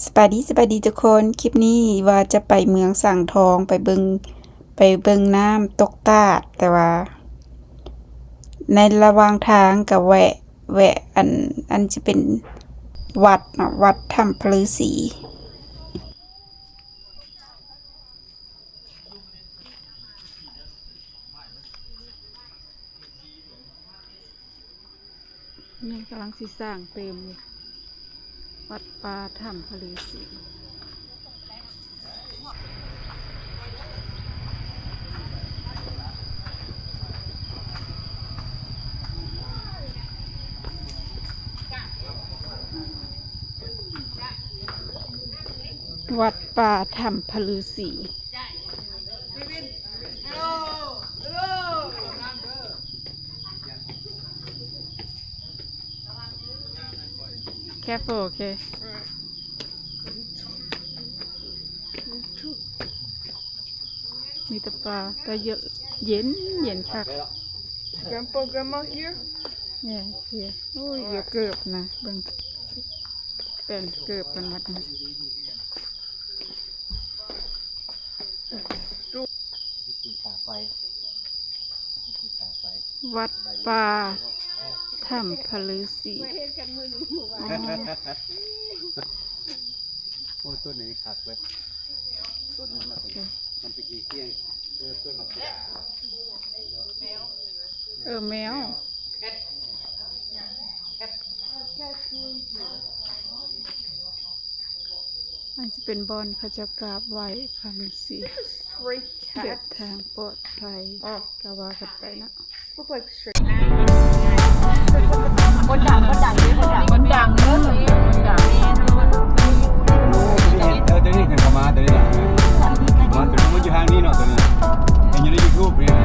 ສະບາຍດີ ສະບາຍດີທຸກຄົນ. ຄລິບນີ້ວ່າຈະໄປເມືອງສັງທອງ ໄປເບິ່ງ ໄປເບິ່ງນ້ຳຕົກຕາດ, ແຕ່ວ່າໃນລະຫວ່າງທາງກໍແວະ ແວະ ອັນ ອັນຈະເປັນວັດເນາະ ວັດຖ້ຳພະລືສີ. ຍັງກຳລັງຊິສ້າງເຕີມຢູ່ ວັດປ່າຖ້ຳພະລືສີ. ວັດປ່າຖ້ຳພະລືສີ. Careful, okay. ມີແຕ່ປ່າ ແຕ່ເຢັນ ເຢັນຄັກ. Grandpa, grandma here? Yeah, yeah. ໂອ້ຍ ເກືອບນະ ເບິ່ງ ແປງເກີບເພິ່ນວັດນີ້. ວັດປ່າຖ້ຳພະລືສີ. ອໍ ໂອ້ ຕົ້ນນີ້ຄັກເວີຍ ຕົ້ນມັນ ມັນເປັນກຽງ ເອີ ຕົ້ນໝາກເຂືອ ເອີ ແມວ. ອັນຈະເປັນບ່ອນເຂົາເຈົ້າກາບໄຫວ້ພະລືສີ ເດີນທາງປອດໄພ ກໍວ່າກັນໄປເນາະ. ຄົນດັງ ຄົນດັງເດ້ ຄົນດັງ ຄົນດັງເດີ ຄົນດັງ. ເອີ ຕົວນີ້ຂຶ້ນເຂົ້າມາ ຕົວນີ້ລະ ຕົວນີ້ ມັນຢູ່ທາງນີ້ເນາະ ຕົວນີ້ ເຫັນຢູ່ໃນຢູທູບນີ້ນະ.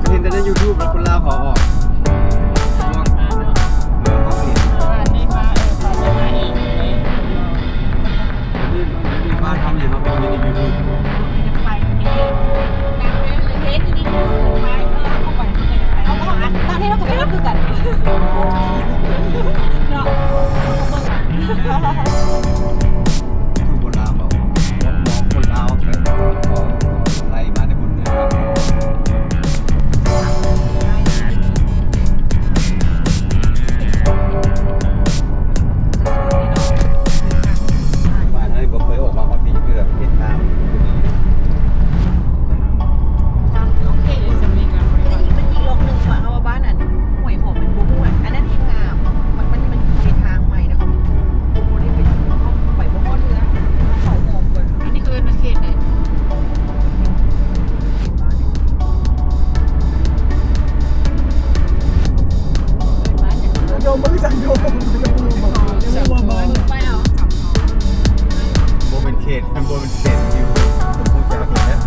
ເຫັນແຕ່ໃນຢູທູບ ແລ້ວຄົນລາວເຂົາອອກ ເອີ ເຂົາເຫັນ ດຽວນີ້ ດຽວນີ້ມາທຳຫຍັງ ເຮົາເຫັນຢູ່ໃນຢູທູບ ເຮົາກໍໄປ ເຮົາກໍອັດ ຕອນນີ້ເຮົາກໍໄປອັດຄືກັນເນາະ. ຄືຄົນລາວເວົ້າ ມອງຄົນລາວ ໄລ່ມາແຕ່ພຸ້ນເນາະ. ບ້ານເຮົາບໍ່ເຄີຍອອກມາຮອດພີ້ເທື່ອ ເຫັນນ້ຳ ນ້ຳໂອເຄຢູ່ສ່ຳນີ້ກໍ ມັນອີກ ມັນອີກລອກໜຶ່ງ ເພາະເຮົາວ່າບ້ານອັນຫ້ວຍຫອມມັນບໍ່ຮູ້ ອັນນັ້ນແຮ່ງງາມ ມັນ ມັນ ມັນເປັນທາງໃໝ່ນະ ເຂົາບໍ່ໄດ້ເປັນ ເຮົາໄປບໍ່ຮອດເທື່ອ ເຮົາເຂົ້າຮອມກ່ອນ. ອັນນີ້ເຂົາເອີ້ນວ່າເຂດໃດ? ໂດມ ເບິ່ງສັງໂດມ ບໍ່ແມ່ນເຂດ ມັນບໍ່ແມ່ນເຂດຢູ່ ຮູ້ຈັກຢູ່ແລ້ວ.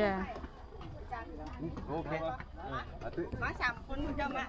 Yeah. ໂອເຄ ມາສາມຄົນ ເຈົ້າມາ